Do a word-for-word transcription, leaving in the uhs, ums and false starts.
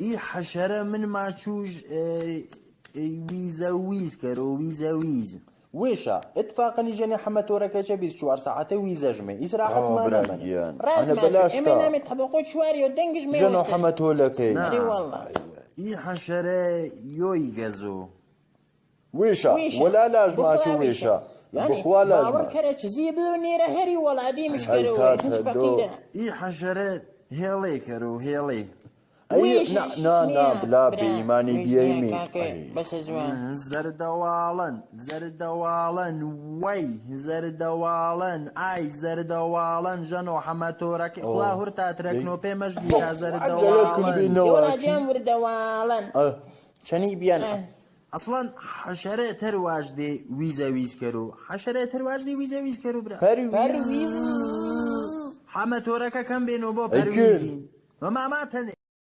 ʻĪ حشرة من ماچوش، اه، اه، ويزة ويز كرو، ويزة ويز. ويشا، اتفاقا جني حمتوركة بيس چوار ساعات ويزة جمي. إسراحة آه، ما براجيان. نمن. راس أنا ما بلاش في. إمي تا. نامي تحبقو چوار يو دنجش مي جنو وسن. حمتولكة. نعم. أي والله. ʻĪ حشرة يوي جزو. ويشا، ويشا. ولا لاج ما بخوا شو ويشا. ويشا. يعني، بخوا لاج باور ما. كرا چيزي بدو نيرة هري ولا دي مش أي كرو، تاتا مش دو. فقيرة. ʻĪ حشرة هيلي كرو، هيلي. أي، ويش نا، نا، نا، بلا بيماني بيمي. أي. بس زمان. زردوالن، زردوالن، وي، زردوالن، أي، زردوالن، جنو حمتورك، أوه. خلا هرتا تركنو بي مجدي زردوالن. يا ولا جام وردوالن. أه. چني بيان. أه. أصلا حشرة ترواج دي ويزا ويز كرو. حشرة ترواج دي ويزا ويز كرو برا. پرويز. پرويز. حمتوركة كم بينو بو أي كن. پرويزين. وما ما تني.